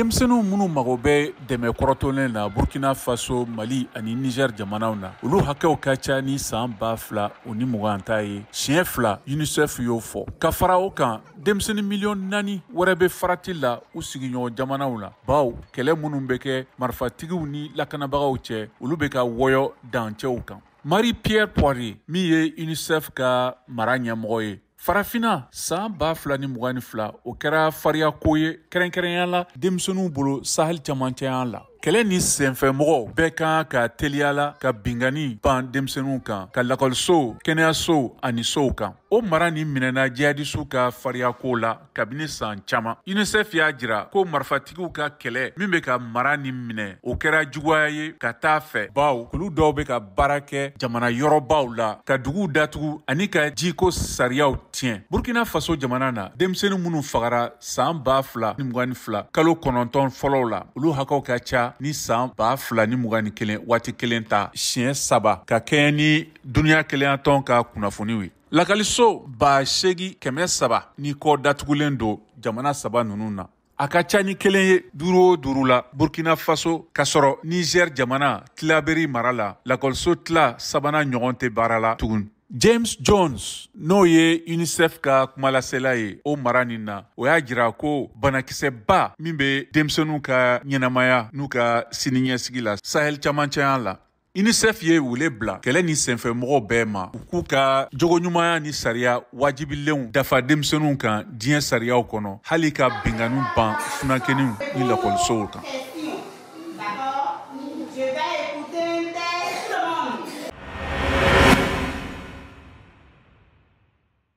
Denmisɛnninw minnu mago bɛ dɛmɛ kɔrɔtɔlen na Burkina Faso, Mali ani Niger jamanaw na, olu hakɛw ka ca ni san 2020 ta ye siɲɛ 2, UNICEF y'o fɔ. Ka fara o kan, denmisɛnnin miliyɔn 4 wɛrɛ bɛ farati la u sigiɲɔgɔn jamanaw la, bawo kɛlɛ minnu bɛ kɛ marifatigiw ni lakanabagaw cɛ, olu bɛ ka wɔyɔ dancɛw kan. Marie-Pierre Poirier, min ye UNICEF ka mara ɲɛmɔgɔ ye, Farafinna san 2022, o kɛra fariyako ye kɛrɛnkɛrɛnya la denmisɛnninw bolo Sahel cɛmancɛya la. Kɛlɛ ni senfɛmɔgɔw bɛɛ kan ka teliya la ka binkanni ban denmisɛnninw kan, ka lakɔlisow, kɛnɛyasow ani sow kan. O mara nin minɛna jihadisiw ka fariyako la kabini san caman. UNICEF y'a jira ko marifatigiw ka kɛlɛ min bɛ ka mara nin minɛ, o kɛra juguya ye ka taa fɛ, bawo kulu dɔw bɛ ka baara kɛ jamana yɔrɔbaw la, ka duguw datugu ani ka jiko sariyaw tiɲɛ. Burkina Faso jamana na, denmisɛnnin minnu fagara san 2022 kalo 9 fɔlɔw la, olu hakɛw ka ca ni san 2021 waati kelen ta siɲɛ 3, ka kɛɲɛ ni duniya kelenyatɔn ka kunnafoniw ye. Lakɔliso 8300 ni kɔ datugulen don jamana saba ninnu na. A ka ca ni kelen ye 5 o 5 la Burkina Faso, k'a sɔrɔ Niger jamana Tilaberi mara la, lakɔliso tila sabanan ɲɔgɔn tɛ baara la tugun. James Jones, n'o ye UNICEF ka kumalasela ye o mara nin na, o y'a jira ko banakisɛba min bɛ denmisɛnninw ka ɲɛnamaya n'u ka siniɲɛsigi la Sahel camancɛya la, UNICEF ye wele bila kɛlɛ ni senfɛmɔgɔw bɛɛ ma, u k'u ka jogoɲumanya ni sariya wajibilenw dafa denmisɛnninw kan diɲɛ sariyaw kɔnɔ, hali ka binkanniw ban funankɛninw ni lakɔlisow kan.